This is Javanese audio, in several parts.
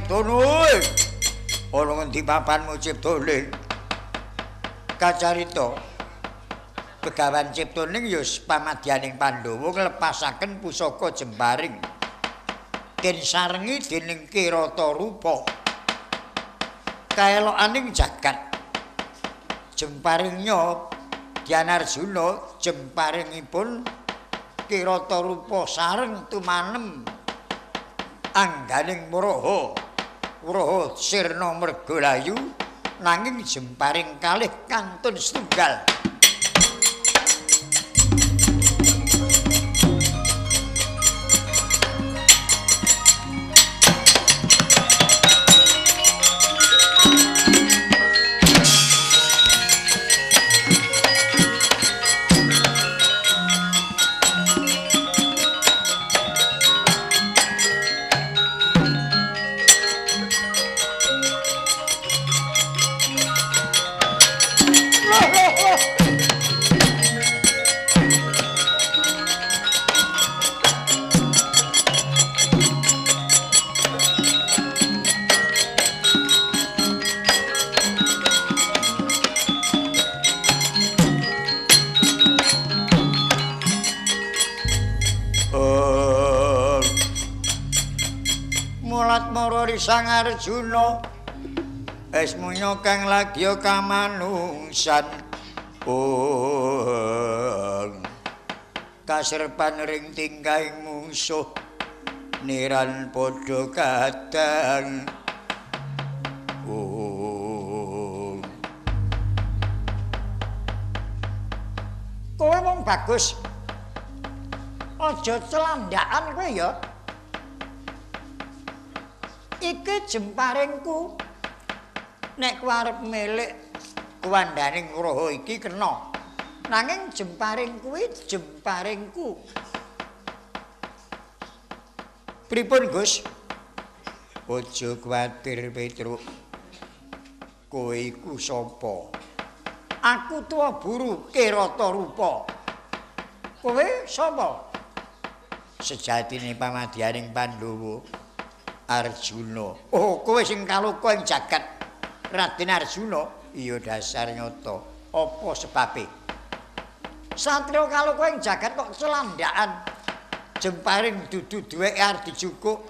Ciptono. Ana ngendi papanmu Ciptone? Kacarita Begawan Ciptoning ya pamadyaning Pandhawa nglepasaken pusaka Jemparing. Den sarengi dening Kirata Rupa. Kaelokaning jagat. Jemparingnya Dyanarjuna jemparingipun Kirata Rupa sareng tumanem angganing Wraha. Wraha sirna mergolayu nanging jemparing kalih kantun setunggal. Sang Arjuna esmunya kang lagya kamanungsan kaserpan ring tingkahing mungsuh niran padha kadang. Kowe wong bagus, aja celandaan kowe ya. Iki jemparingku. Nek kowe arep milik kuwandaning Wraha iki kena. Nanging jemparing kuwi jemparingku. Pripun, Gus? Aja kuwatir, Petruk. Kowe iku sapa? Aku tuwa buru Kirata Rupa. Kowe sapa? Sejatine pamadyaning Pandhawa Arjuna. Oh, kowe sing kaloka ing jagat Raden Arjuna. Iya dasar nyata. Apa sebabe? Satria kaloka ing jagat kok celandaan. Jemparing dudu duweke arep dijukuk.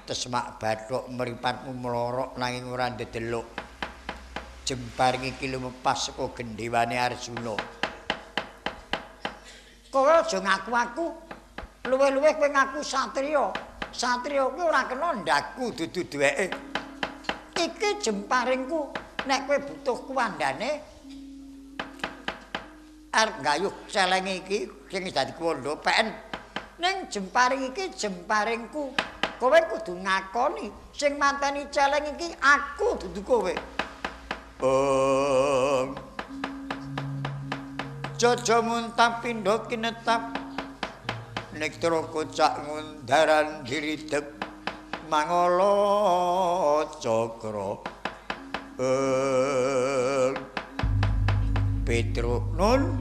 Tesmak bathuk mripatmu mlorok nanging ora ndedeluk. Jemparing iki lumepas saka gendhewane Arjuna. Kowe aja ngaku aku. Luwih-luwih kowe ngaku satriya. Satriya kuwi ora kena ndaku dudu duweke. Iki jemparingku. Nek kowe butuh kuwandane arep gayuh celenge iki sing dadi kuwanda peken. Ning jemparing iki jemparingku. Kowe kudu ngakoni sing mateni celeng iki aku dudu kowe. Jaja muntap pindha kinetap nektra kocak ngundaran diridep mangala cakra. Petruk nun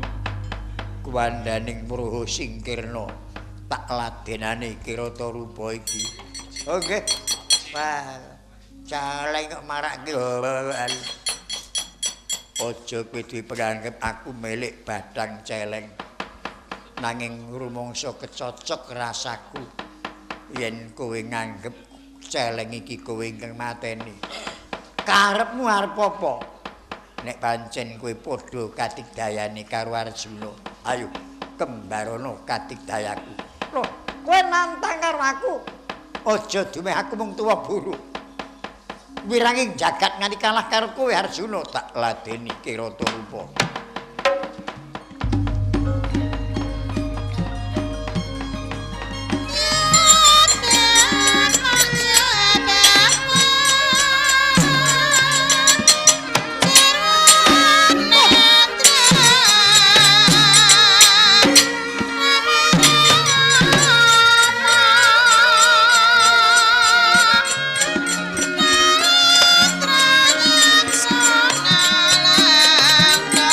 kuwandaning Wraha singkirna tak ladenane Kirata Rupa iki. Oke. Wah, celeng kok marake. Aja kowe diperanggep aku milik badang celeng. Nanging rumangsa kecocok rasaku yen kowe nganggep celeng iki kowe ingkang mateni. Karepmu arep apa? Nek pancen kowe padha katigdayane karo Arjuna, ayo kembarono katigdayaku. Loh, kowe nantang karo aku? Aja dumeh aku mung tuwa buru. Wiranging jagat nganti kalah karo kowe Arjuna, tak ladeni Kirata Rupa.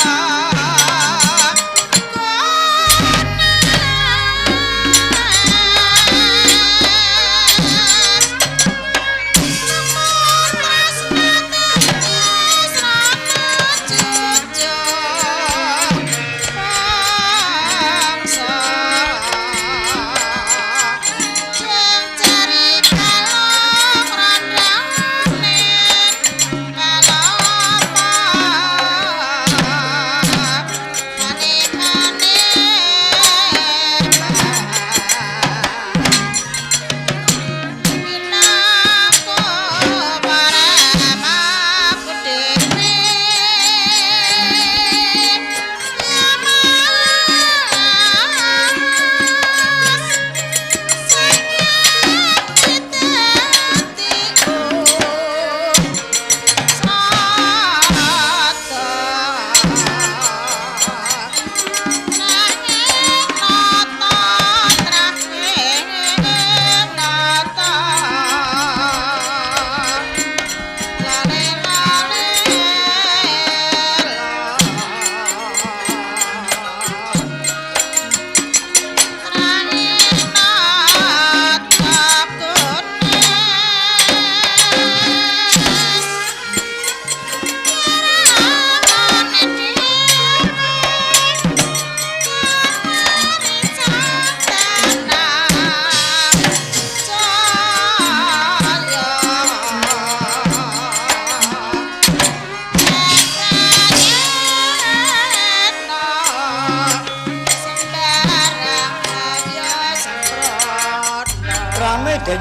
Nah.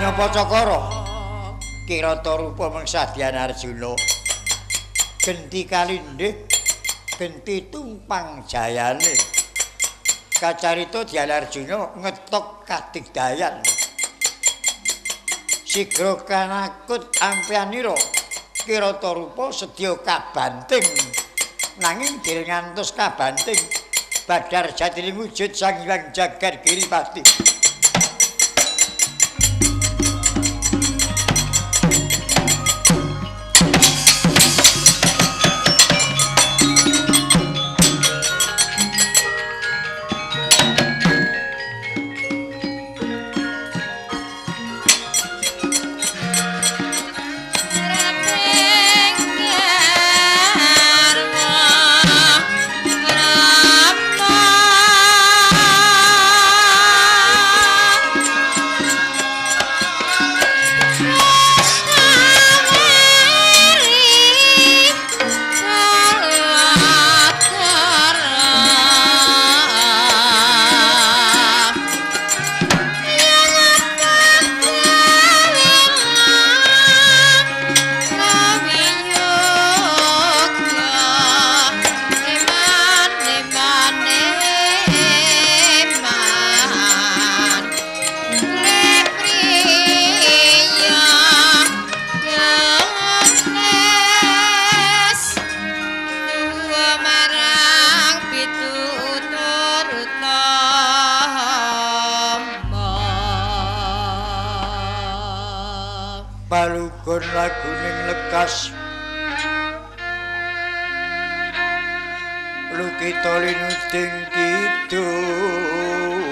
Menapa Cakara? Kirata rupa mangsa Dyana Arjuna. Genti kalindih, genti tumpang jayane. Kacarita Dyana Arjuna ngetok kadigdayan. Sigra kanakut ampianira kirata rupa sedya kabanting. Nanging dereng ngantos kabanting badar jatining wujud Sang Hyang Jagat Giripati. Palugon laguning lekas lukita linuding kidul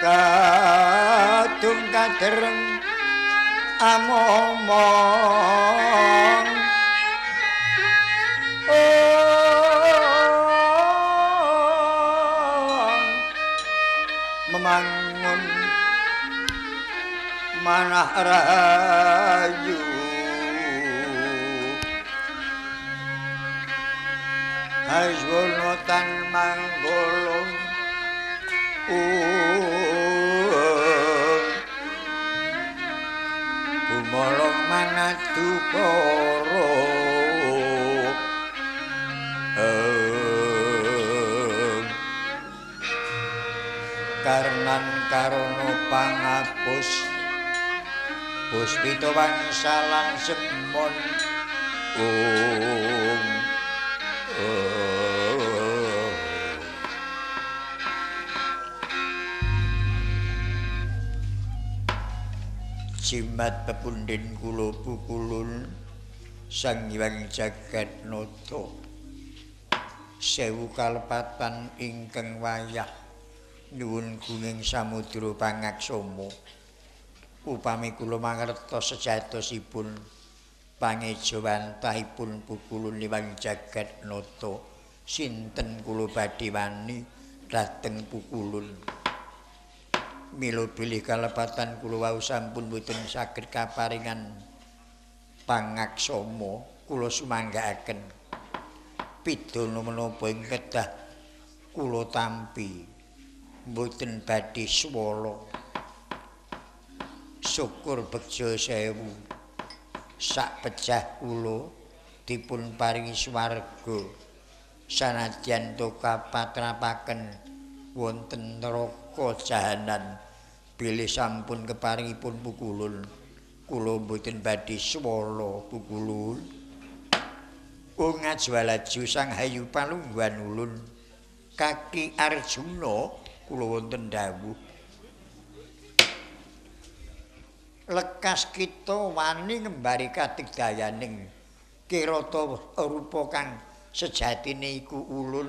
kadung kadereng amomong memangun manah rahayu Haiswono tan manggolong Gumolong manadukara Karnan karana pangapus puspita wangsalan semon Jimat pepundhen kula pukulun Sang Hyang Jagat Nata sewu kalepatan ingkang wayah nyuwun gunging samudra pangaksama. Upami kula mangertos sejatosipun pangejawantahipun pukulun Hyang Jagat Nata sinten kula badhe wani dhateng pukulun. Mila bilih kalepatan kula wau sampun boten saged kaparingan pangaksama kula sumanggaaken pidana menapa ing kedah kula tampi mboten badhe swala. Syukur begja sewu sak pejah kula dipun paringi swarga sanadyan to kapatrapaken wonten neraka jahanan bilih sampun keparingipun pukulun kula mboten badhe swala pukulun. Ung ajwalaju sang hayu palungguhan ulun kaki Arjuna kula wonten dawuh lekas kita wani ngembari kadigdayaning kirata rupa kang sejatine iku ulun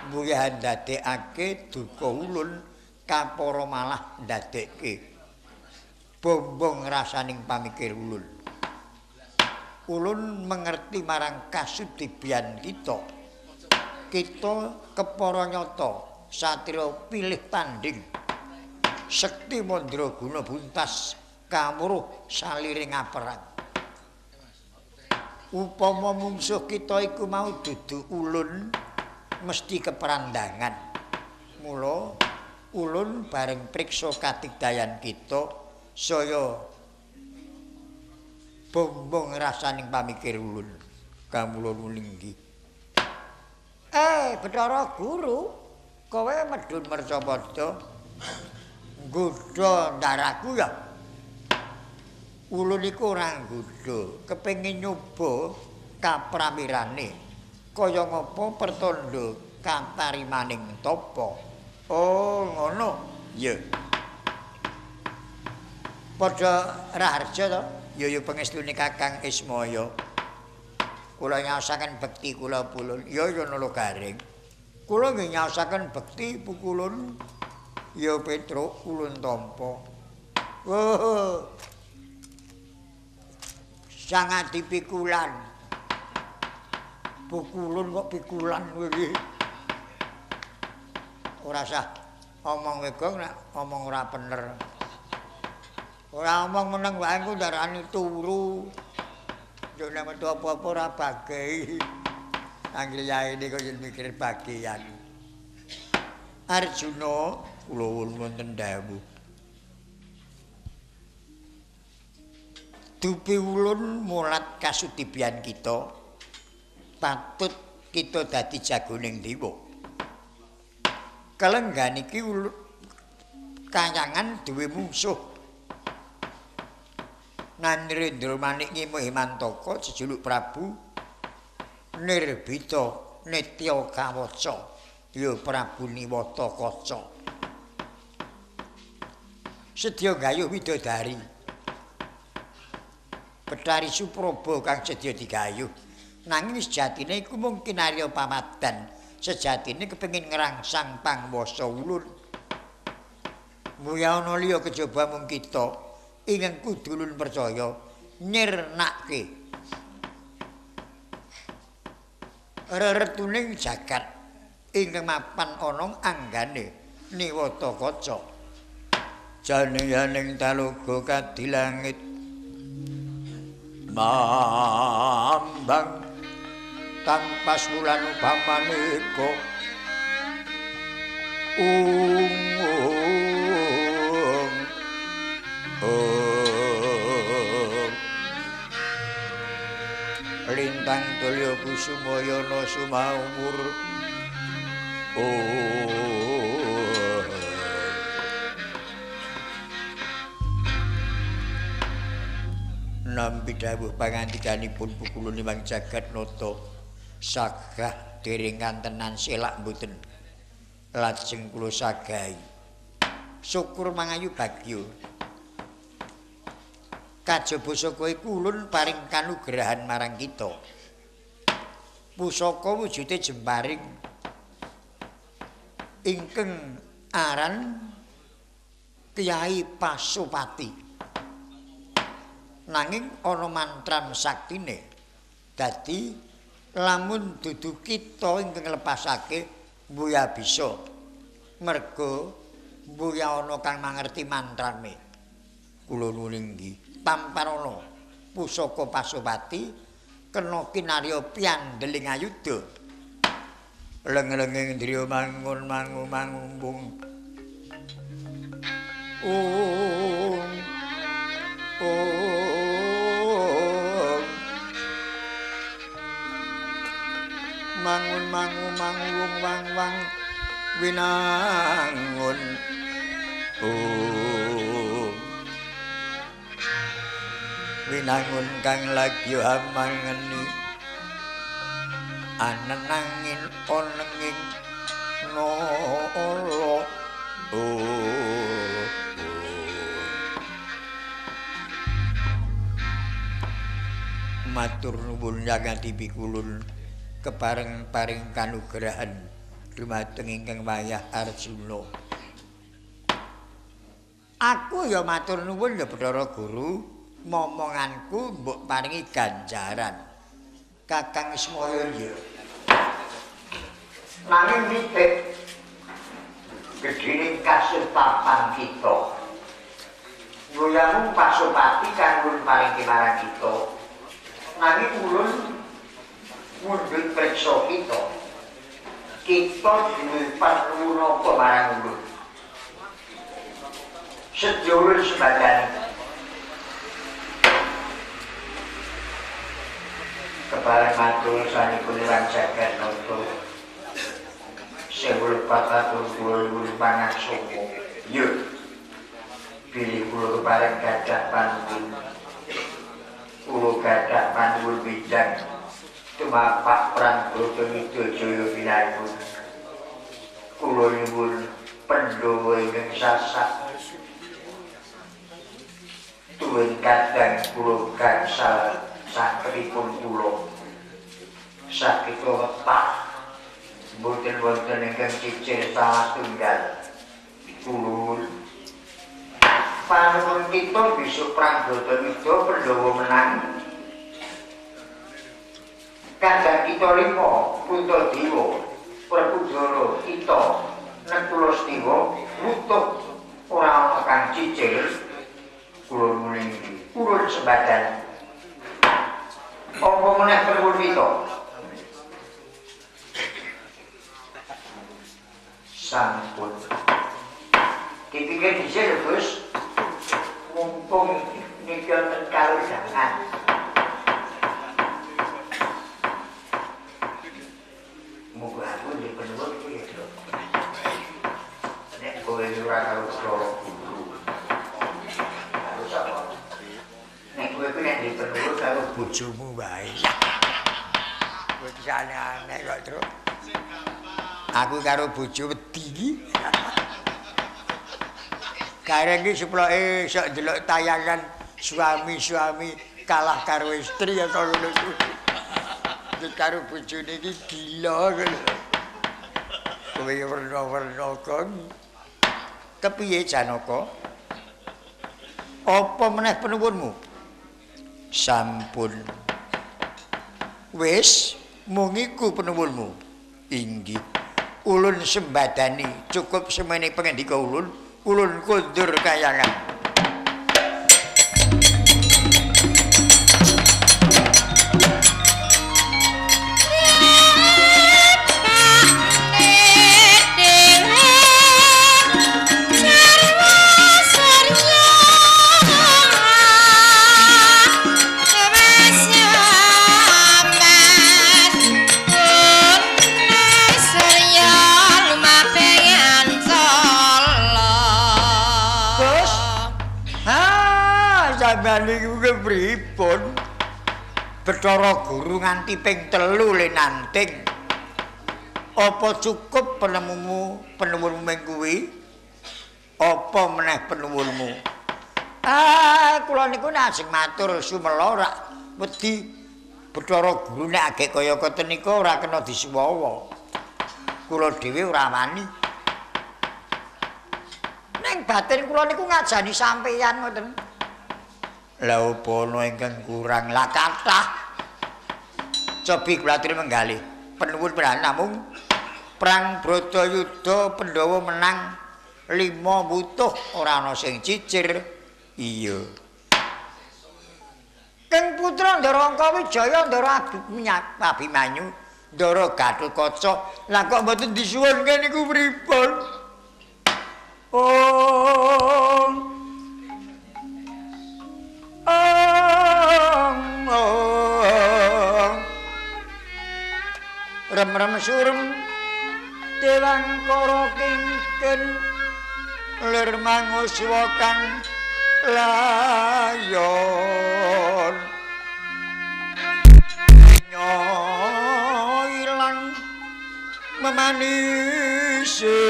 mbuh ndadekake duka ulun kapara malah ndadekke bombong rasaning pamikir ulun. Ulun mengerti marang kasudibyan kita. Kita kepara nyata satriya pilih tanding sekti mandraguna buntas kawruh saliring aperang. Upama mungsuh kita iku mau dudu ulun mesti keperandangan. Mula ulun bareng priksa kadigdayan kita saya bombong rasaning pamikir ulun. Kawula nulinggi. Bathara Guru, kowe medhun mercapada nggodha ndaraku ya. Ulun iku ora nggodha, kepengin nyoba kapramirane. Kaya ngapa pertandha katarimaning tapa. Oh, ngono. Iya. Padha raharja to? Ya ya pangestune Kakang Ismaya. Kula nyaosaken bekti kula pulun. Ya ya Nala Garing. Kula nggih nyaosaken bekti pukulun ya Petruk ulun tampa. Oh. Sangat dipikulan. Pukulun kok pikulan kowe iki. Ora sah omong wegong nek omong ora bener. Ora omong meneng wae engko ndarani turu. Yo nek metu apa-apa ora bagi. Anggere yaene kok yen mikir bagian. Arjuna kula wun wonten dawuh. Dupi ulun mulat kasudibyan kita. Patut kita dadi jagoning dewa. Kalenggan iki kayangan duwe mungsuh. Narendra Manik Nyima Hemantaka jejuluk Prabu Nirbita Nitya Kawaca ya Prabu Niwata Kaca. Sedya gayuh widodari. Bathari Supraba kang sedya digayuh. Nanging sejatine iku mung kinarya pamadan. Sejatine kepengin ngrangsang pangwasa ulun. Mbuya ana liya kejaba mung kita ingkang kudu ulun percaya nyirnake reretuning jagat ingkang mapan ana anggane niwata kaca. Jane-janing talaga kadilangit mambang tampas wulan upamaneka ung lintang tulya kusumayana sumaumur. Nampi dawuh pangandikanipun pukulun limang jagat nata sagah dereng kantenan selak mboten lajeng kula sagahi. Syukur mangayu bagya. Kajaba saka iku ulun paring kanugrahan marang kita. Pusaka wujude jemparing ingkang aran Kyai Pasupati. Nanging ana mantram saktine. Dadi lamun dudu kita ingkang nglepasake mbuya bisa. Merga mbuya ana kang mangerti mantrane. Kula nuwun inggih. Tamparana pusaka Pasupati kena kinarya piandeling ayuda. Leng-lenging ndriya mangun mangu mangumbung. Ung ung mangun mangu manguwung wang wang winangun. Ung winangun kang lagi hamangeni anenangin onenging nala. Matur nuwun nyangati pikulun kepareng paring kanugrahan dumateng ingkang wayah Arjuna. Aku ya matur nuwun ya Bathara Guru, momonganku mbok paringi ganjaran. Kakang Ismaya ya. Nanging titik gedhening kasus papan kita. Ngoyamu Pasupati kang ulun paringi marang kita. Nanging ulun mundhut priksa kita. Kita duwe panuwun apa marang ulun? Sedya ulun sembadani. Kepareng matur sanipun Eyang Jagatnata. 1428 pangaksama. Yo. Bilih kula kepareng gadah panuwun. Kula gadah panuwun bidang tumapak perang Bratayuda Jaya pinangun. Kula nyuwun Pandhawa ingkang sasak tuwin kadang kula gangsal sakripun kula. Sakita wetak mboten wonten ingkang cicir salah tunggal. Kula panuwun kita besok perang Bratayuda Pandhawa menang. Kadang kita lima, Puntadewa, Werkudara, kita, Nekula Setiwa, wutuh ora ana kang cicil. Kula muni urun sembadan. Apa meneh perlu kita? Sampun. Dipikir dhisik lho, Gus. Mumpung niki wonten karujangan. Muga aku di penuwun kuwi ya. Nek kowe ora karo Bathara Guru. Karo sapa? Nek kowe kuwi nek di penuwun karo bojomu wae. Kowe iki aneh-aneh kok, Truk. Aku karo bojo wedi iki. Gareng iki suploke sok ndelok tayangan suami-suami kalah karo istri ya kok ngono kuwi. Karo bojone iki gila ngono. Kowe werna-werna kok. Kepiye Janaka? Apa meneh penuwunmu? Sampun. Wis, mung iku penuwunmu. Inggih. Ulun sembadani cukup semene pangendika ulun, ulun kondur kayangan. Niku kepripun? Bathara Guru nganti ping 3 le nanting. Apa cukup penemumu, penuwunmu ming kuwi? Apa meneh penuwunmu? Ah, kula niku najeng matur sumela rak wedi Bathara Guru nek agek kaya ngoten niku ora kena disuwawa. Kula dhewe ora wani. Ning batin kula niku ngajani sampeyan ngoten. Lah apa ana ingkang kurang? Lah kathah. Cobi kula aturi menggalih. Penuwun panjenengan namung perang Bratayuda Pandhawa menang 5 wutuh ora ana sing cicir. Iya. Keng putra Ndara Angkawijaya, Ndara Abimanyu, Ndara Gatotkaca, lah kok mboten disuwunke niku pripun? Oh. Ong, ong. Rem-rem surem dewangkara kingken lir manguswa kang layon ilang memanise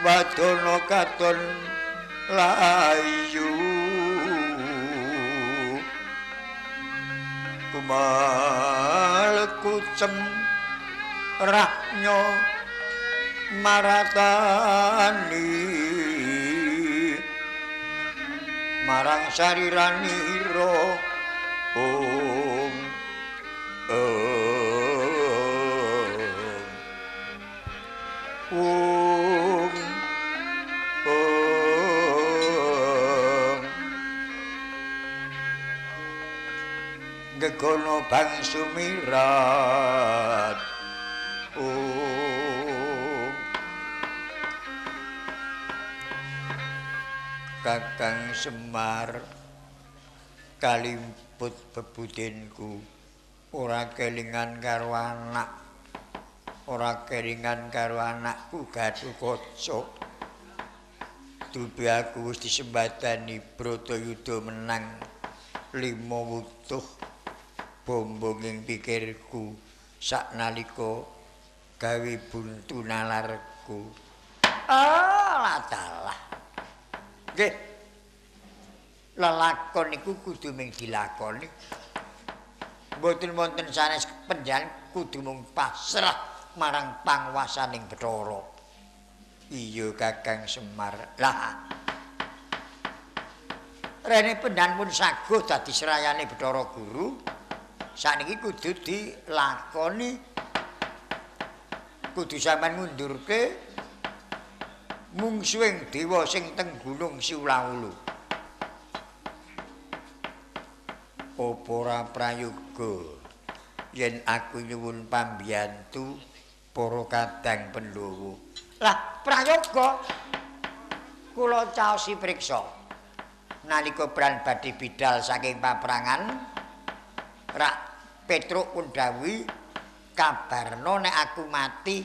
wadana katon layu kumal kucem raknyo maratani marang sariranira om om om. Duryudana bangsu mirat. Oh Kakang Semar kalimput bebudinku ora kelingan karo anak, ora kelingan karo anakku Gatotkaca. Dupi aku wis disembadani Bratayuda menang lima wutuh bombong ing pikirku saknalika gawe buntu nalarku. Ah, dalah. Nggih. Lelakon iku kudu mung dilakoni. Mboten wonten sanes panjenengan kudu mung pasrah marang panguwasaning Bathara. Iya Kakang Semar. Lah. Rene pendan pun saguh dadi srayane Bathara Guru. Sakniki kudu dilakoni. Kudu sampean ngundurke mungsuhing dewa sing teng Gunung Siwlaulu. Apa ora prayoga yen aku nyuwun pambiyantu para kadang Pandhawa? Lah prayoga kula caosi priksa. Nalika Bran badhe bidal saking paprangan, Rak Petruk pun dawuhi kabarno nek aku mati,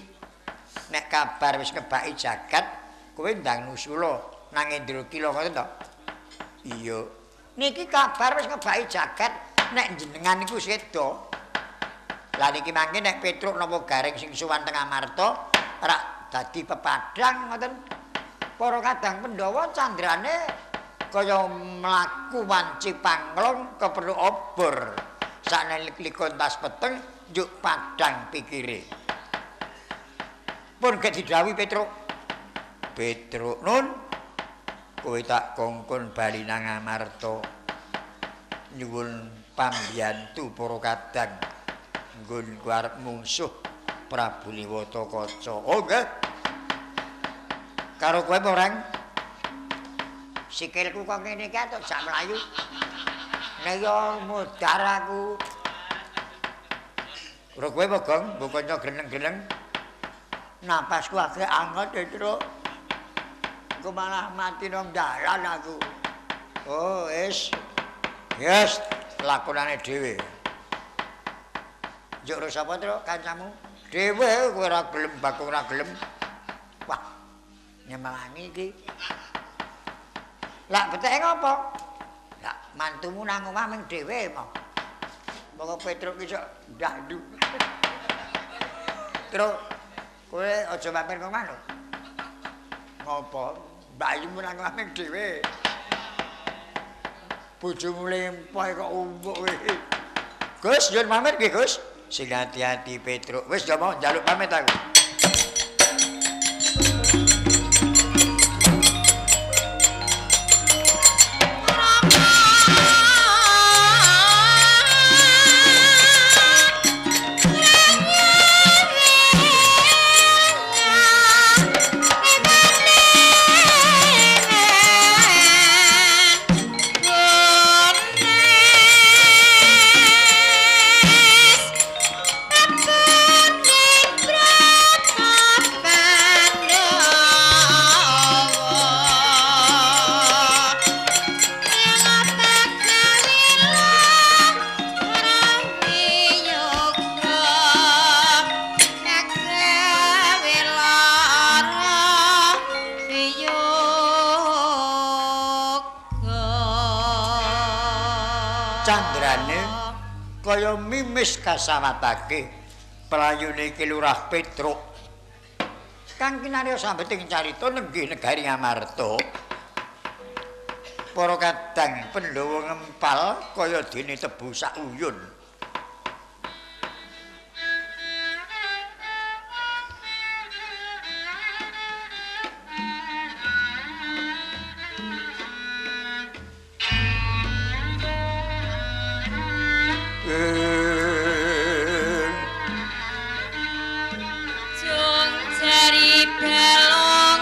nek kabar wis ngebaki jagat, kowe ndang nusula nang Indrakila ngoten to? Iya. Niki kabar wis ngebaki jagat nek jenengan niku seda. Lah niki mangke nek Petruk napa Gareng sing sowan teng Amarta rak dadi pepadang ngoten. Para kadang Pandhawa candrane kaya mlaku wanci panglong keperlu obor. Saknalika tas peteng njuk padang pikire. Pun gek didhawuhi Petruk. Petruk nun kowe tak kongkon bali nang Amarta nyuwun pambiyantu para kadang nggonku arep mungsuh Prabu Niwatakaca. Oh nggih. Karo kowe apa orang? Sikilku kok ngene iki tok sak mlayu. Nek yo modar aku. Karo kowe apa Gong? Mbok kanca greneng-greneng. Napasku akhire anget, Truk. Aku malah mati nang dalan aku. Oh, wis. Yes, lakonane dhewe. Njuk ro sapa, Truk, kancamu? Dhewe kowe ora gelem, bakung ora gelem. Wah, nyemelangi iki. Lah beteke ngopo? Lah mantumu nang omah ming dhewe mo. Monggo Petruk ki sok ndandu. Truk, kowe aja mampir kok omah lho. Ngopo? Mbayumu nang omah ming dhewe. Bojomu lempoh kok umbuk kowe. Gus, nyuwun pamit nggih, Gus. Sing ati-ati Petruk. Wis ya mau njaluk pamit aku. Candrane kaya mimis kasawatake playune Ki Lurah Petruk. Kang kinarya sambeting carita nenggih negari Amarta. Para kadang Pandhawa ngempal kaya dene tebu sak uyun. Balong.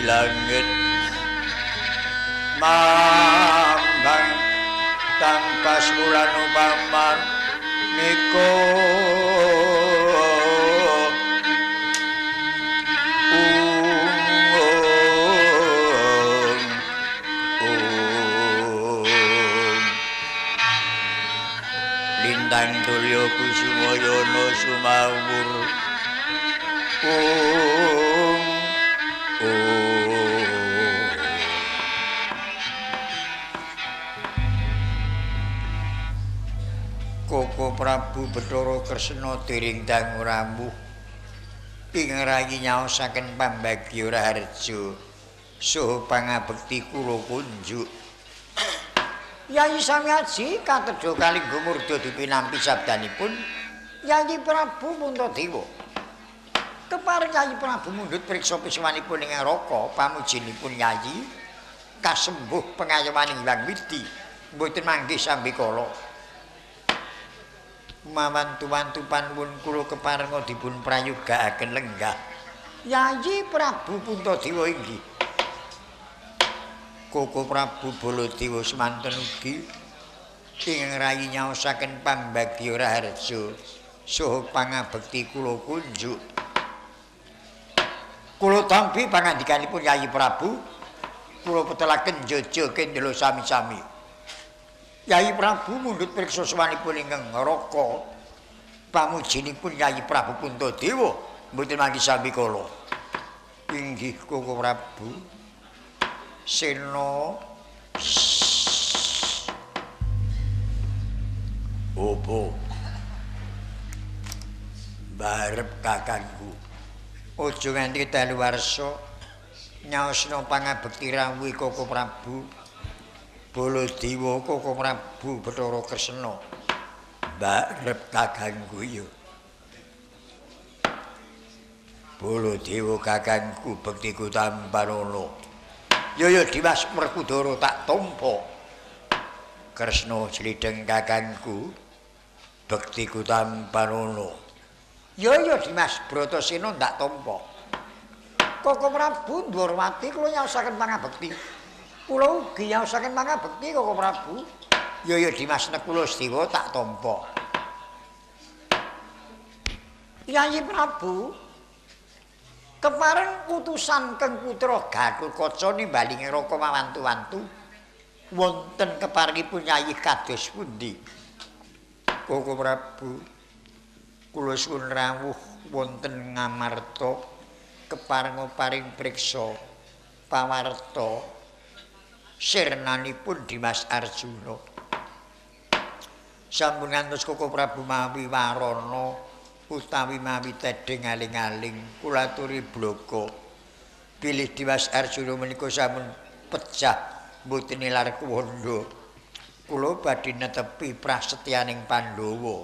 Langit mambang tanpa wulan upaman niko lintang tulya kusumayana sumawur Koko Prabu Bathara Kresna dering dangu rawuh ing rayi nyaosaken pambagya raharja saha pangabekti kula kunjuk. Yayi Samyaji katedha kalingga murda dipinampi sabdanipun Yayi Prabu Puntadewa. Kepareng Yayi Prabu mundhut priksa piswanipun ing neraka pamujinipun Yayi kasembuh pengayomaning Hyang Widhi mboten manggih sambikala. Mawantu-wantu panuwun kula keparenga dipun prayogaaken lenggah Yayi Prabu Puntadewa inggih. Koko Prabu Baladewa semanten ugi ing rayi nyaosaken pambagya raharja saha pangabekti kula kunjuk. Kula tampi pangandikanipun Yayi Prabu, kula petelaken jaja kendela sami-sami. Yayi Prabu mundhut priksa sowanipun ingkang neraka pamujinipun Yayi Prabu Puntadewa mboten manggi sambikala. Inggih Koko Prabu Sena. Opo barep kakangku aja nganti daluwarsa nyaosna pangabekti rawuh Koko Prabu Baladewa Koko Prabu Bathara Kresna barep kakangku ya. Baladewa kakangku bektiku tampanana. Ya ya Dimas Werkudara tak tampa. Kresna slidheng kakangku bektiku tampanana. Ya ya Dimas Bratasena ndak tampa. Koko Prabu Ndorowati kula nyaosaken pangabekti. Kula ugi nyaosaken pangabekti Koko Prabu. Ya ya Dimas Nekula Sedewa tak tampa. Yayi Prabu Kepareng utusan Keng Putra Gatotkaca nimbali ngraka mawantu-wantu wonten keparengipun Yayi kados pundi? Koko Prabu, kula suwun rawuh wonten Ngamarta kepareng paring priksa pawarta sirnanipun Dimas Arjuna. Sampun ngantos Koko Prabu mawi warana utawi mawi tedhing aling-aling kula aturi bloko bilih Dimas Arjuna menika sampun pecah mboten nilar kuwanda. Kula badhe netepi prasetyaning Pandhawa.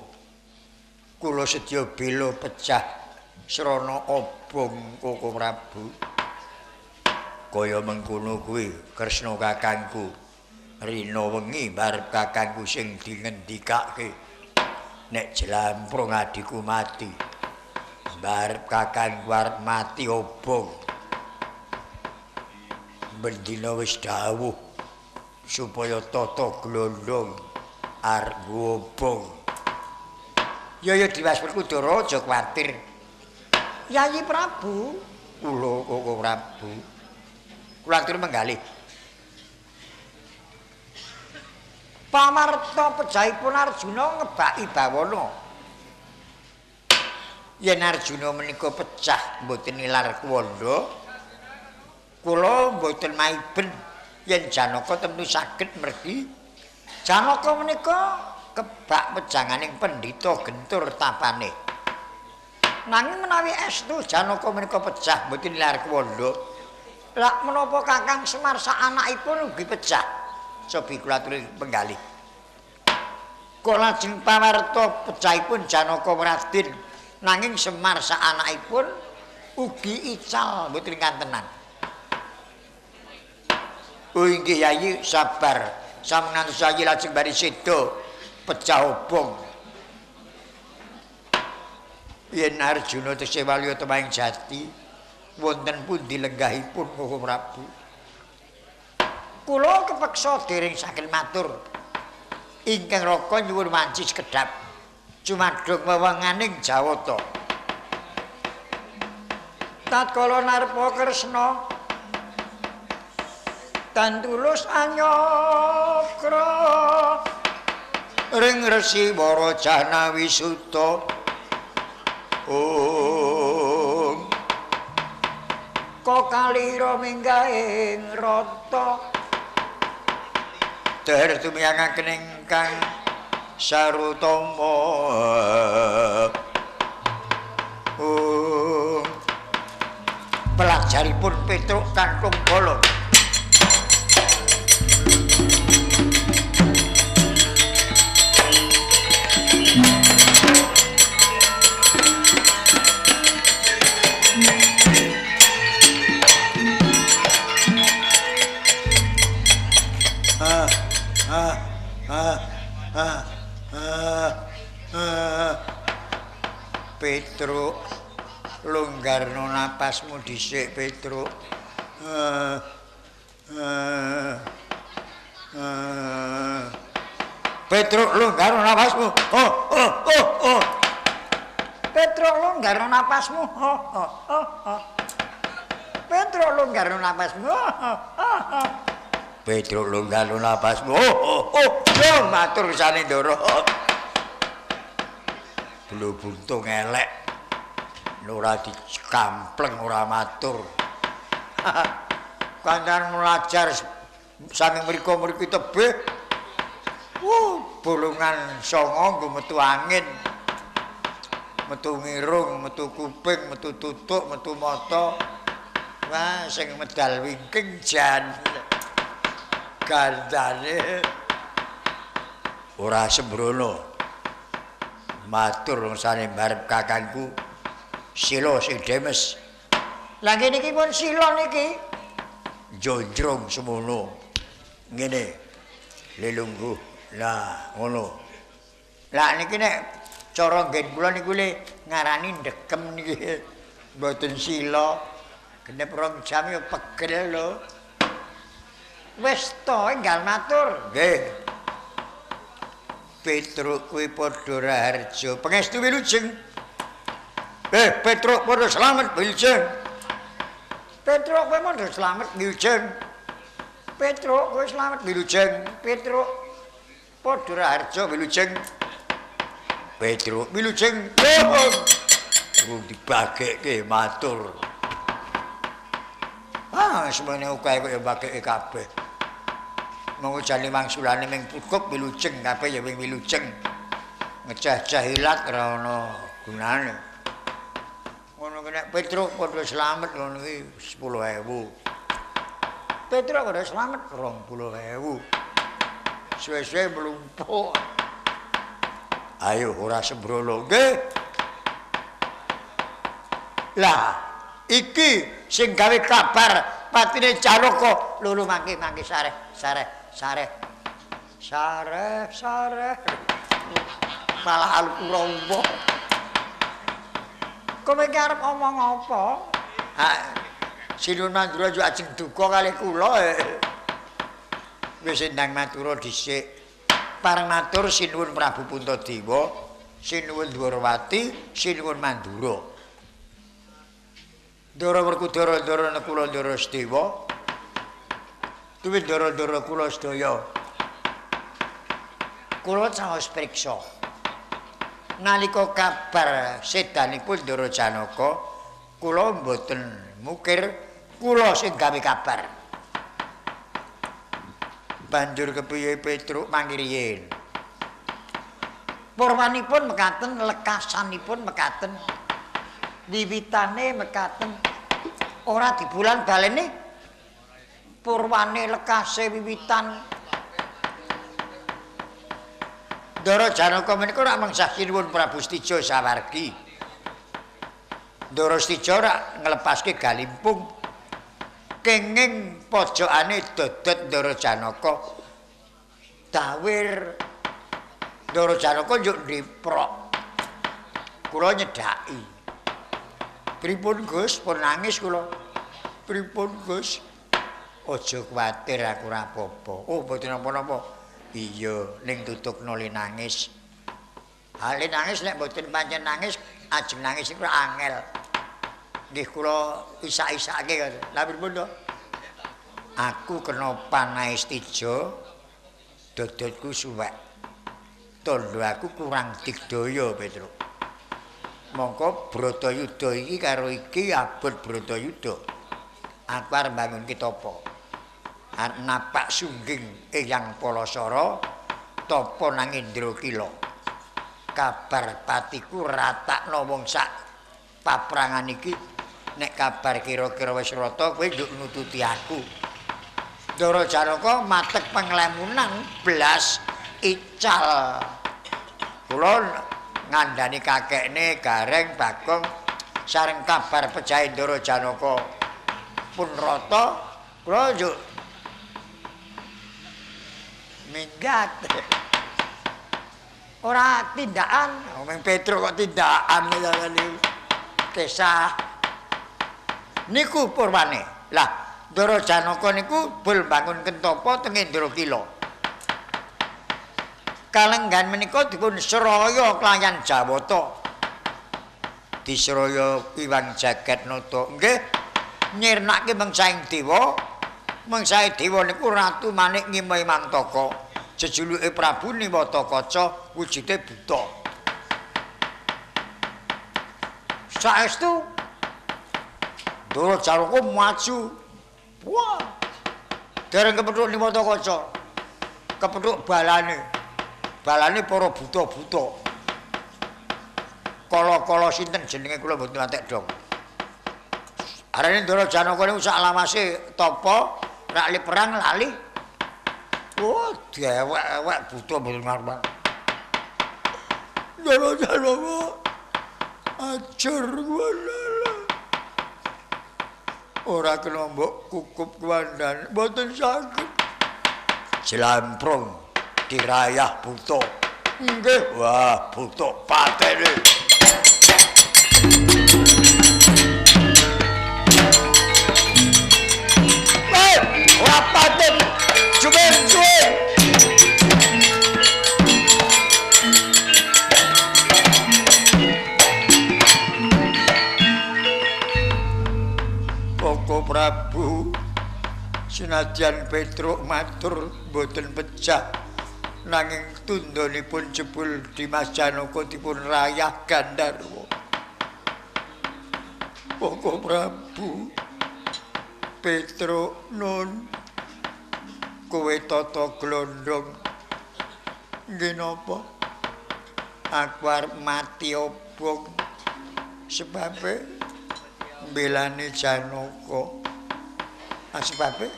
Kula sedya bela pecah srana obong Koko Prabu. Kaya mengkono kuwi Kresna kakangku. Rina wengi barep kakangku sing dingendikake nek jlamprung adhiku mati. Barep kakangku arep mati obong. Bendina wis dawuh supaya tata glondong arep obong. Ya ya Dimas Werkudara aja kuwatir. Yayi Prabu, kula Koko Prabu. Kula atur menggalih. Pamarta pejahipun Arjuna ngebaki bawana. Yen Arjuna menika pecah mboten nilar kuwanda, kula mboten maiben yen Janaka tentu saged mergi. Janaka menika kebak wejanganing pendhita gentur tapane. Nanging menawi estu Janaka menika pecah mboten nilar kuwanda, lak menapa Kakang Semar sak anakipun ugi pecah? Cobi kula aturi penggalih. Kok lajeng pawarta pecahipun Janaka Raden nanging Semar sak anakipun ugi ical mboten kantenan. Oh inggih Yayi sabar. Sampun ngantos Yayi lajeng bari seda pecah obong. Yen Arjuna tesih waliya temahing jati wonten pundi lenggahipun Koko Prabu? Kula kepeksa dereng saged matur. Ingkang raka nyuwun wanci sekedhap cumadung wewenganing Jawata. Tatkala narpa Kresna tan tulus anyakra ring Resi Warajana Wisuta. Om kokalira minggahing rata der tumiyangaken ingkang sarutama. Om pelajaripun Petruk Kantung Bala. Petruk longgarno napasmu dhisik Petruk. Petruk longgarno napasmu. Oh oh oh oh. Petruk longgarno napasmu. Oh oh oh oh. Petruk longgarno napasmu. Oh oh oh. Petruk longgarno napasmu. Oh oh oh. Yo matur sane Ndara. Blo buntung elek. Ora dikampleng ora matur. Kancan mlajar saking mriku-mriku tebih. Bolongan songo nggo metu angin. Metu ngirung, metu kuping, metu tutuk, metu mata. Wah, sing medal wingking jan. Gandane ora sembrono. Matur sane barep kakangku Sila sing demes. Lah ngene iki pun sila niki jonjrong semono. Ngene. Lelungguh. Lah ngono. Lah niki nek cara nggen kula niku le ngarani ndekem niki. Mboten sila. Genep 2 jam ya pegel lho. Wis to enggal matur. Nggih. Petruk kuwi padha raharja. Pangestu wilujeng. Petruk padha slamet wilujeng. Petruk kowe mondho slamet wilujeng. Petruk kowe slamet wilujeng. Petruk padha raharja wilujeng. Petruk wilujeng. Urung dibagekke matur. Ah, semene akeh kok ya bagekke kabeh. Monggo jane wangsulane ming cukup wilujeng kabeh ya wing wilujeng. Ngeceh-ceh ilat ora ana gunane. Ngono ki nek Petruk padha slamet ngono ki 10.000. Petruk padha slamet 20.000. Suwe-suwe mlumpuk. Ayo ora sembrono nggih. Lah iki sing gawe kabar patine Janaka loro mangke-mangke sareh sareh sareh sareh sareh malah alpura. Kowe iki arep omong apa? Ha Sinuwun Mandura yo ajeng duka kalih kula. Wis ndang matura dhisik. Pareng matur Sinuwun Prabu Puntadewa, Sinuwun Dwarawati, Sinuwun Mandura. Ndara Werkudara, Ndara Nekula, Ndara Sedewa. Tuwin ndara-ndara kula sedaya. Kula caos priksa. Nalika kabar sedanipun Ndara Janaka, kula mboten mukir, kula sing gawe kabar. Banjur kepiye Petruk mangkiriyin? Purwanipun mekaten, lekasanipun mekaten, wiwitane mekaten, ora dibulan balene. Purwane lekase wiwitan. Ndara Janaka menika ora mengsah Sinuwun Prabu Stija sawargi. Ndara Stija ora nglepaske galimpung. Kenging pojokane dodot Ndara Janaka. Dawir Ndara Janaka njuk ndiprok. Kula nyedhaki. Pripun Gus? Pun nangis kula. Pripun Gus? Aja kuwatir aku ora apa-apa. Oh, mboten napa-napa. Iya, ning tutukno le nangis. Ha le nangis nek mboten pancen nangis, ajeng nangis iku angel. Nggih kula isak-isake. Lha pripun to? Aku kena panahe Stija, dodotku suwek. Tandha aku kurang digdaya, Petruk. Mongko Bratayuda iki karo iki abot Bratayuda. Aku arep mbangunke tapa. Arep napak sungging Eyang Palasara tapa nang Indrakila. Kabar patiku ratakno wong sak paprangan iki, nek kabar kira-kira wis rata kowe nduk nututi aku. Ndara Janaka matek panglemunan blas ical. Kula ngandani kakekne Gareng Bagong sareng kabar pejahe Ndara Janaka pun rata, kula njuk minggat. Ora tindakan, wong Petruk kok tindakan niku. Kesah. Niku purwane. Lah, Ndara Janaka niku bul bangun kentapa teng Indrakila. Kalenggan menika dipun seraya kelayan Jawata. Diseraya Iwang Jagatnata. Nggih, nyirnake mengsaing dewa. Mengsaing dewa niku Ratu Manik Ngimai Mantaka. Jejuluke Prabu Niwatakaca, wujude buta. Saestu Ndara Janaka maju. Wah. Dereng kepethuk Niwatakaca. Kepethuk balane. Balane para buta-buta. Kala-kala sinten jenenge kula mboten ngantek dong. Arane Ndara Janaka niku sak lawase tapa, rak li perang lali. Oh, dewek-ewek buta mboten ngarep. Ndara Janaka ajar kula. Ora kena mbok kukup kuwandan, mboten saged. Jlamprong dirayah buta. Nggih, wah buta patene. Weh, ora paten. Jumen suwe. Koko Senadyan Petruk matur mboten pecah nanging tundhonipun jebul Dimas Janaka dipun rayah Gandharwa. Boko Prabu Petruk nun kowe tata glondhong nggih napa? Aku arep mati obong sebabe mbelani Janaka. Sebabe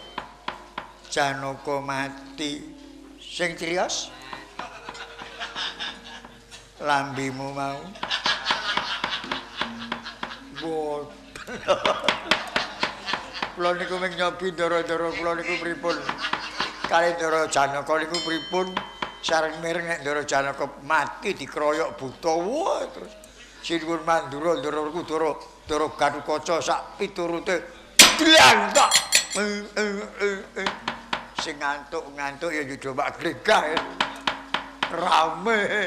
Janaka mati sing criyos lambimu mau. Kula niku mung nyobi ndara-ndara kula niku pripun. Kali Ndara Janaka niku pripun sareng mireng nek Ndara Janaka mati dikroyok buta. Wah terus Sinuwun Mandura Ndara Kudara Ndara Gatotkaca sak piturute dlantak. Sing ngantuk-ngantuk ya yo coba glegah. Rame.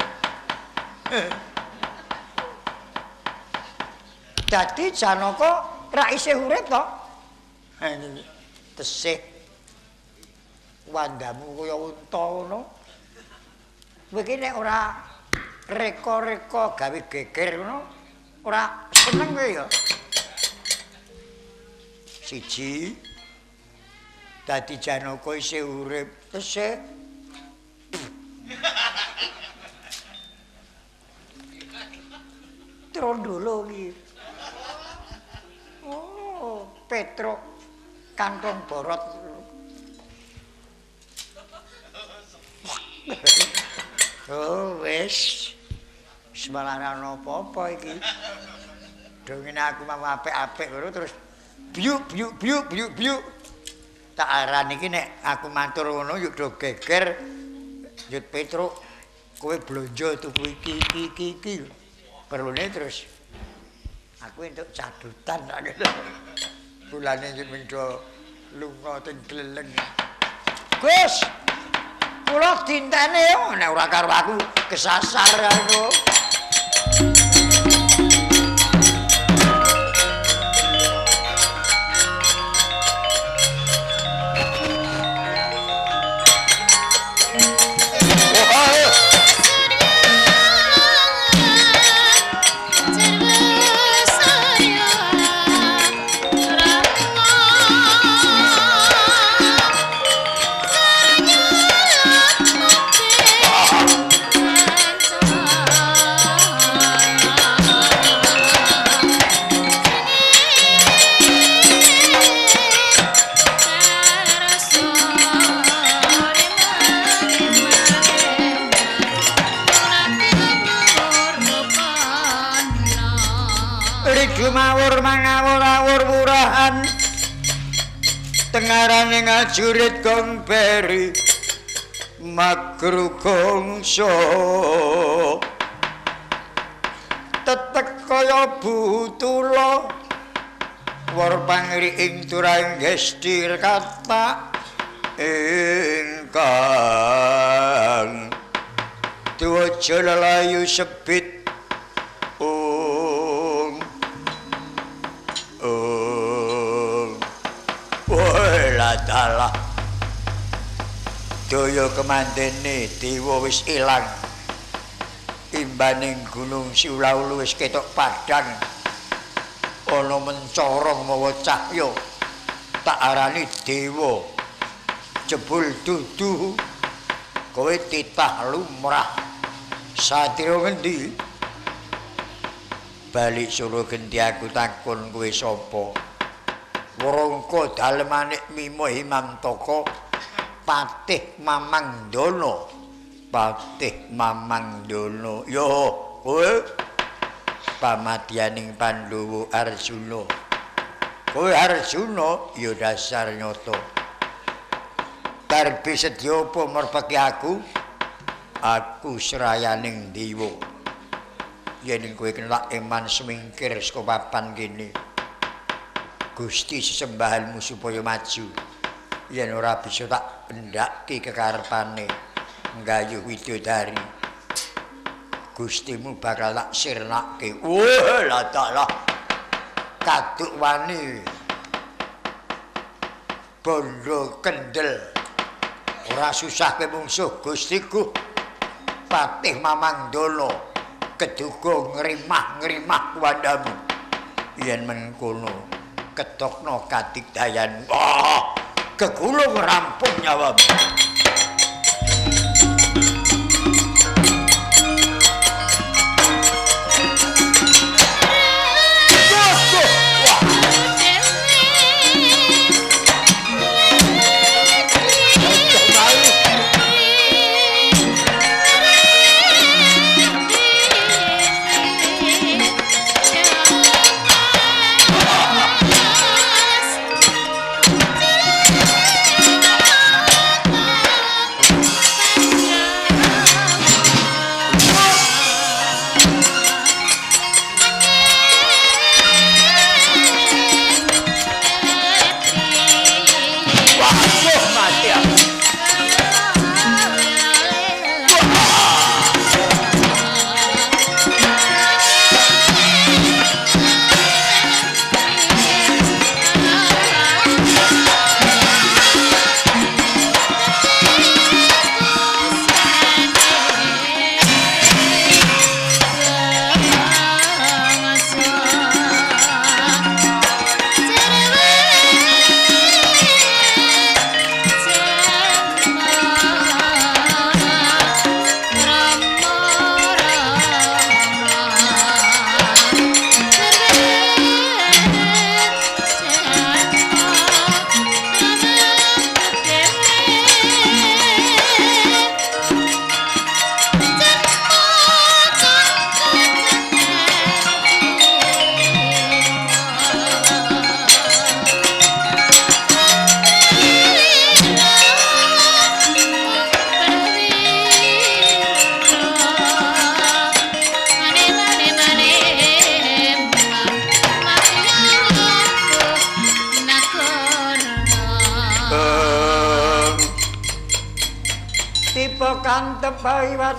Dadi Janaka ra isih urip to? Tesih wandamu kaya unta ngono. Kowe iki nek ora reka-reka gawe geger ngono, ora seneng kowe ya. Siji dadi Janaka isih urip, tesih. Trondolo iki. Oh, Petruk kantong borot. Oh, wis. Wis malah ora ana apa-apa iki. Dongene aku mau apik-apik ngono terus byuk byuk byuk byuk byuk. Tak arani iki nek aku matur ngono yuk do geger. Yut Petruk kowe blonjo tuku iki iki iki iki. Perlune terus aku entuk cadutan tak ngono. Bulane yut mendo lunga teng gleleng. Gus, kula dintene nek ora karo aku kesasar aku. Mawur mangawur-awur murahan tengarane ngajurit gong beri magru gongso tetek kaya butula war pangri ing turang gestir kata ingkang tuwa lelayu sebit dalah daya kemandene dewa wis ilang imbaning gunung Siulaulu wis ketok padhang ana mencorong mawa cahya tak arani dewa jebul dudu kowe titah lumrah satria ngendi balik suruh genti aku takon kowe sapa Wrangka dalemanik Mima Himantaka Patih Mamangdana. Patih Mamangdana. Ya kowe pamadyaning Pandhawa Arjuna. Kowe Arjuna ya dasar nyata. Darbi sedya apa merpeki aku? Aku srayaning dewa. Yen kowe kena eman semingkir saka papan kene. Gusti sesembahanmu supaya maju. Yen ora bisa tak endhake kekarepane nggayuh widodari. Gustimu bakal tak sirnake. Wah, lah dalah. Kaduk wani. Bondo kendel. Ora susah kowe mungsuh Gustiku. Patih Mamangdono keduga ngrimah-ngrimah kuwandamu. Yen mengkono ketokno kadigdayan. Wah, kegulung rampung nyawamu.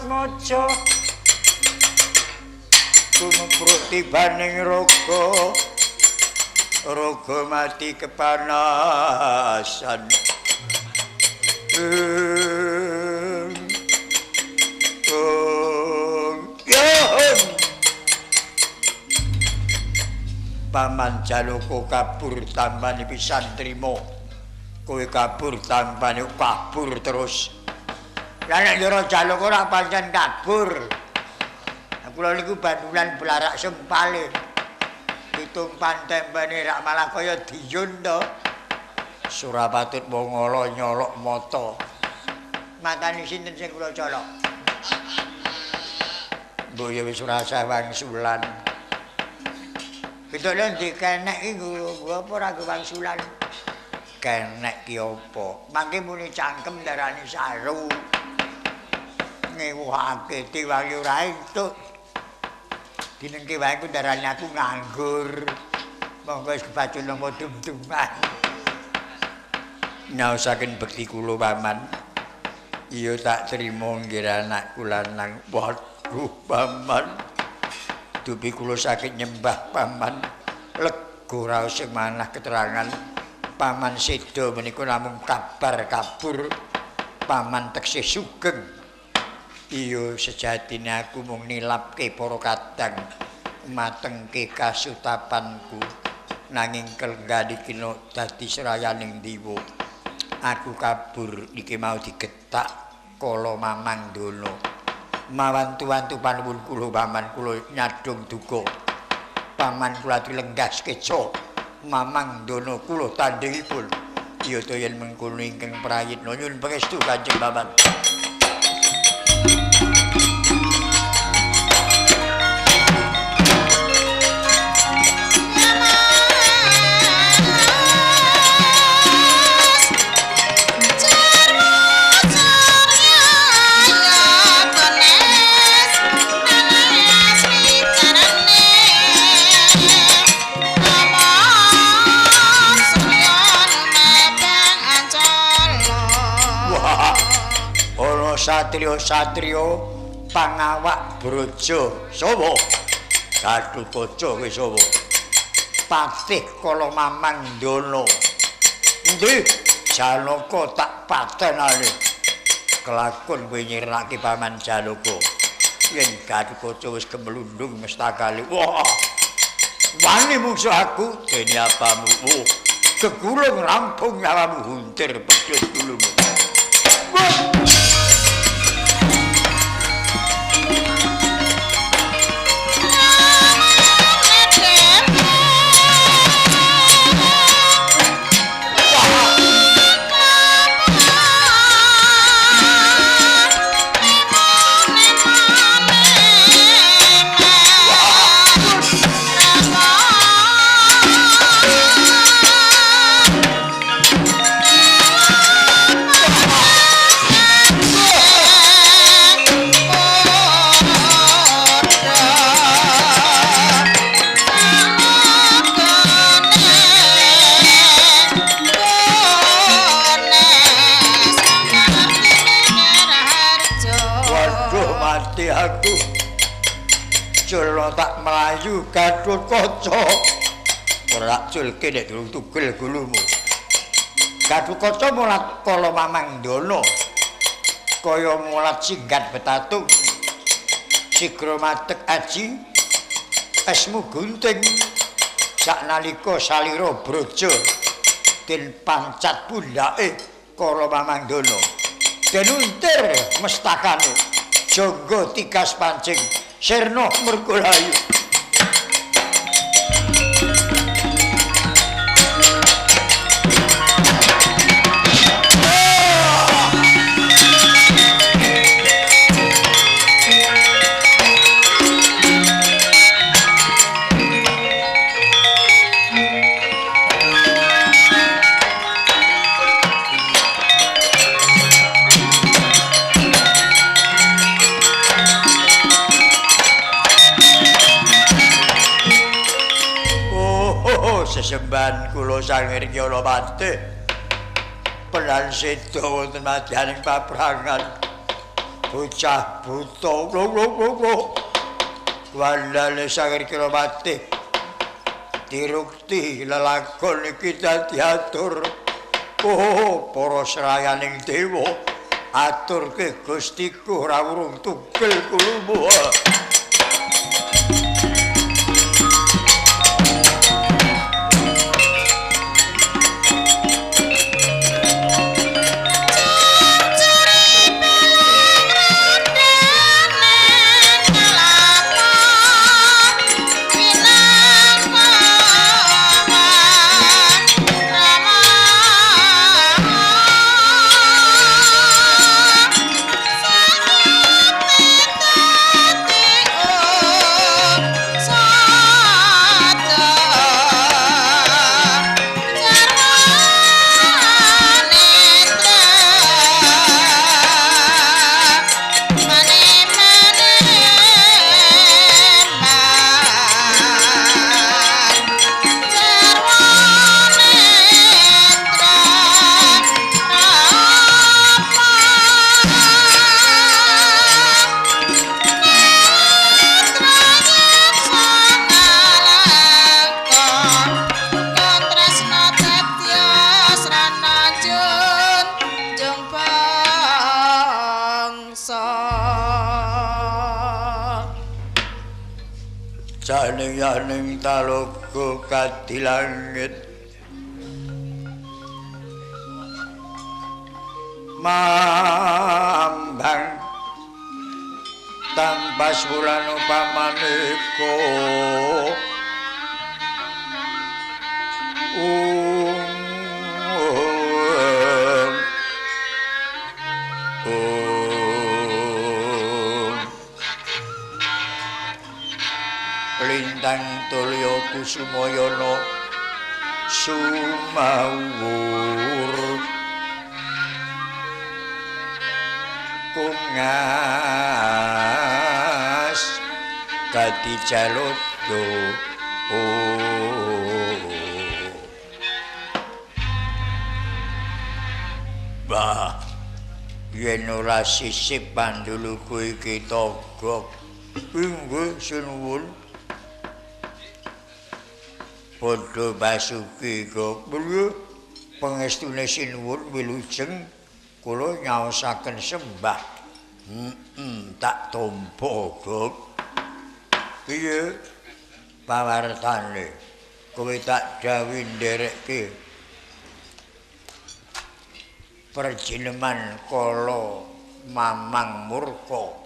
Mojo kumpruk tibaning raga, raga mati kepanasan. Paman Jalaka kabur tampane pisan trima, kowe kabur tampane kabur terus. Lah nek Ndara Jalaka ora pancen kabur. Kula niku bandulan blarak sempale. Ditumpan tempene rak malah kaya diyun to. Surapatut wong ala nyolok mata. Matane sinten sing kula colok? Mbok ya wis ora usah wangsulan. Pitule dikenek iki nggo apa ora nggo wangsulan? Kenek ki apa? Mangke muni cangkem darani saru. Ngewuhake diwangi ora entuk. Dinengke wae ku darani aku nganggur. Monggo wis kebacul nang dum-duman. Nyaosaken bekti kula paman. Iya tak trimo nggih anakku lanang. Waduh paman. Dupi kula sakit nyembah paman. Lega raos sing manah keterangan. Paman seda menika namung kabar kabur. Paman teksih sugeng. Iya sejatine aku mung nilapke para kadang matengke kasutapanku nanging kelenggan iki dadi serayaning dewa. Aku kabur iki mau digetak kala Mamangdono. Mawantu-wantu panuwun kula paman kula nyadhung duka. Paman kula dilenggah sekeca Mamangdono kula tandhingipun. Iya to yen mengkono ingkang prayitna nyuwun pangestu Kanjeng Paman. Satrio-satrio pangawak brojo sapa? Gatotkaca kowe sapa? Patih Kala Mamangdono. Endi? Janaka tak patenane. Kelakon kowe nyirnake Paman Janaka. Yen Gatotkaca wis kemlundung mestakale. Wah. Wani mungsuh aku dene apamu. Oh, gegulung rampung nyawamu huntir pedhot gulumu. Tak mlayu Gatotkaca. Ora culke nek durung tugel gulumu. Gatotkaca mulat kala mamangdana. Kaya mulat singgat betatung. Sigra matek aji esmu gunting. Saknalika salira braja den pancat pundhake kala mamangdana. Den untir mestakane. Jangga tikas pancing. Sirna mergolayu. Sesembahan kula Sang Hyang Patih penan seda wonten madyaning paprangan bocah buta wandane Sang Hyang Patih dirukti lelakon iki dadi atur. Oh, para srayaning dewa aturke Gustiku ora wurung tugel kulumu. Saning talaga kadilangit mambang tampas wulan upamaneka lintang tulya kusumayana sumawur kungas dadi jalodo. Bah, yen ora sisip panduluku iki togok. Inggih sinuwun. Padha basuki kok. Piye? Pangestune sinuwun wilujeng kula nyaosaken sembah. Tak tampa, Gok. Piye pawartane? Kowe tak dawuhi nderekke perjineman kala Mamang Murka.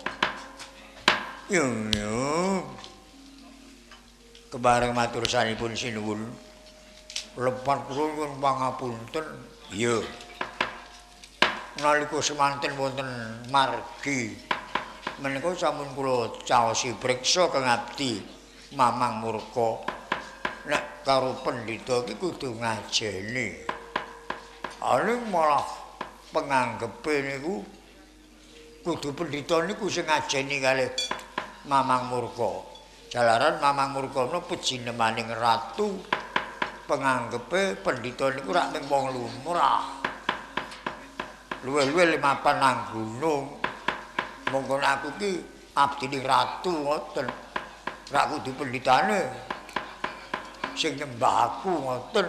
Yo yo. Kebareng matur sanipun sinuwun. Lepat kula nyuwun pangapunten. Iya. Nalika semanten wonten margi menika sampun kula caosi priksa kang abdi Mamang Murka. Nek karo pendhita iki kudu ngajeni. Aning malah penganggepe niku kudu pendhita niku sing ngajeni kalih Mamang Murka. Jalaran Mamang Murka menika pejenemaning ratu, penganggepe pendhita niku rak mung wong lumrah. Luwih-luwih mapan nang gunung. Monggo aku ki abdine ratu ngoten. Rak kudu pendhitane sing nyembah aku ngoten.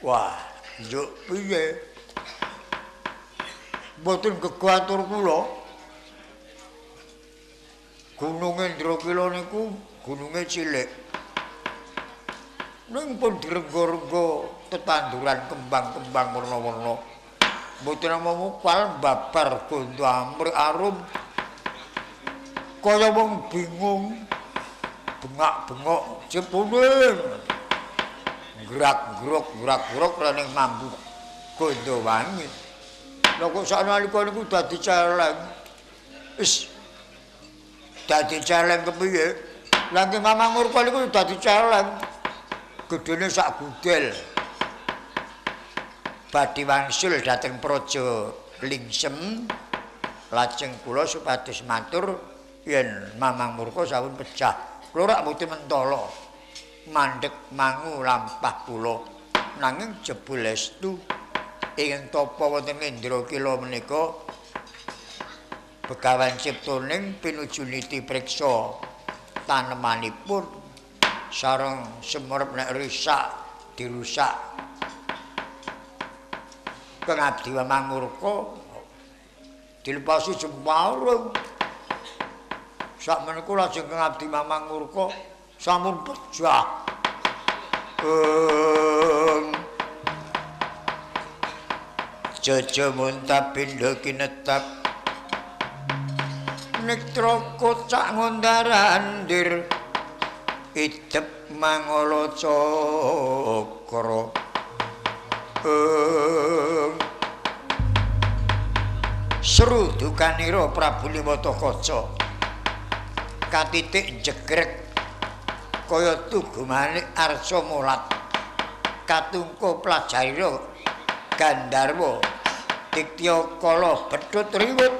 Wah, njuk piye? Mboten gegatur kula. Gunung Indrakila niku gununge cilik. Ning pun direngga-rengga tetanduran kembang-kembang werna-werna. Mboten namung mupal babar gondo amrih arum. Kaya wong bingung, bengak-bengok jepune. Gerak-gerok, gerak-gerok lan mambu gondo wangi. Lha kok saknalika niku dadi celeng. Wis dadi celeng kepiye? Lah nggih Mamang Murka niku dadi celeng. Gedene sak gudel. Badhe wangsul dhateng Praja Lingsem, lajeng kula supados matur yen Mamang Murka sampun pejah. Kula rak mboten mentala mandheg mangu lampah kula. Nanging jebul estu ing tapa wonten Indrakila menika Begawan Ciptoning pinuju niti priksa tanemanipun sareng semerep nek rusak dirusak. Kang abdi Mamang Murka dilepasi jembareng. Sakmenika lajeng kang abdi Mamang Murka sampun pejah. Jaja muntabindha kinetap nektra kocak ngondarandir idep mangala cakra. Seru dukanira Prabu Liwatakaca katitik jegrek kaya tugu manik arsa mulat katungka plajarira Gandharwa Diktya kala bedhut riwut.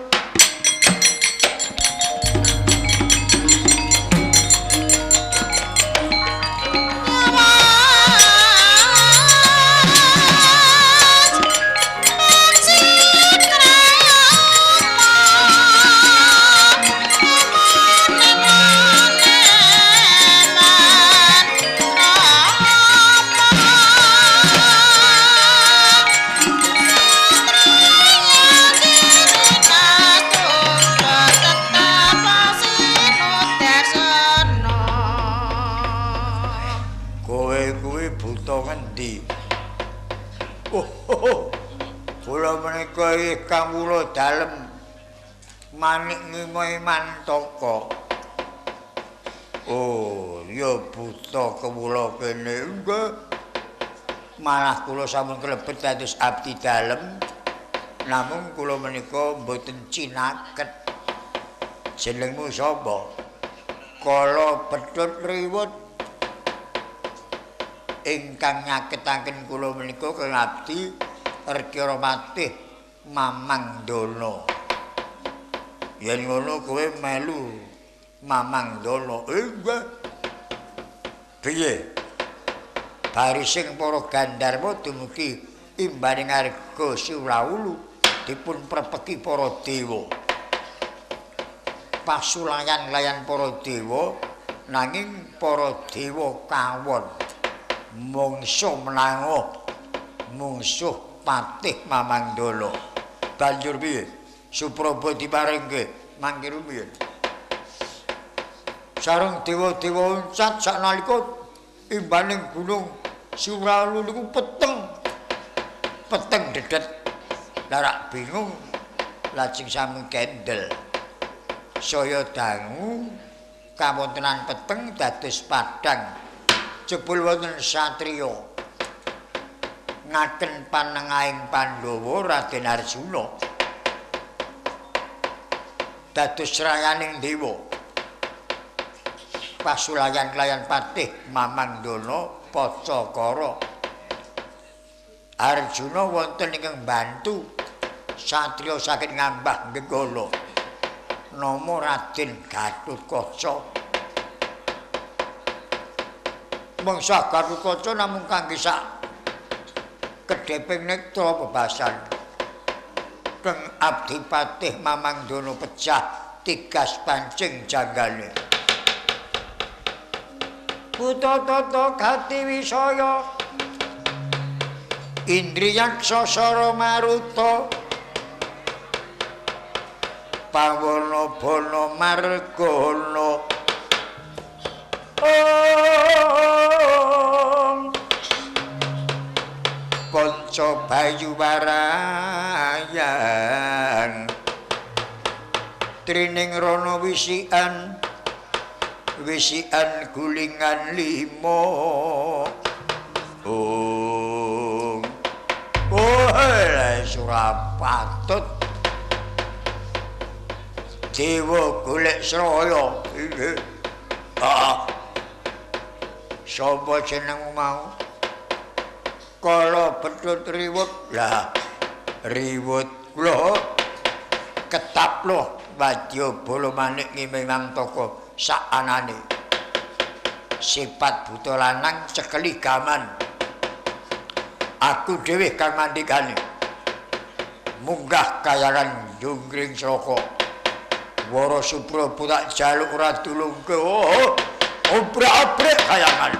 Kawula dalem manik ngimoi mantaka. Oh, ya buta kawula kene nggih. Malah kula sampun klebet dados abdi dalem. Namung kula menika mboten cinaket. Jenengmu sapa? Kala Bedhut Riwut. Ingkang nyaketaken kula menika kang abdi Rekya Matih Mamang Dono. Yen ngono kowe melu Mamang Dono. Nggih. Piye? Barising para Gandharwa dumugi imbaning arga Siwlaulu dipun prepeki para dewa. Pasulayan-layan para dewa nanging para dewa kawon mangsa menango Mungsuh Patih Mamandala. Banjur piye? Supraba diparingke mangke rumiyin. Sareng dewa-dewa uncat saknalika imbaning gunung Suralu niku peteng. Peteng dedet. Larak bingung lajeng sami kendel. Saya dangu kawontenan peteng dados padhang. Jebul wonten satriya ngaten panengahing Pandhawa Raden Arjuna. Dados rayaning dewa. Pasulayan kelayan Patih Mamandana Pacakara. Arjuna wonten ingkang bantu satriya saking ngambah Nggala. Nama Raden Gatotkaca. Mangsa Gatotkaca namung kangge sak kedheping netra bebasan. Keng abdi Patih Mamandana pecah tigas pancing janggale. Buta tata gati wisaya Indriyaksa sara maruta pawana bana margana. Om Panca bayu warayan trining rana wisikan wisikan gulingan lima. Om. Oh, surapatut dewa golek sraya. Inggih. Ah. Sapa jenengmu mau? Kala Betut Riwut. Lah, Riwut kula ketap lho wadya bala manik ngimang toko sak anane. Sifat buta lanang cekeli gaman. Aku dhewe kang mandikane. Munggah kayangan Junggring Sraka. Wara Supraba tak jaluk ora tulungke. Oh, obrak-abrik kayangan.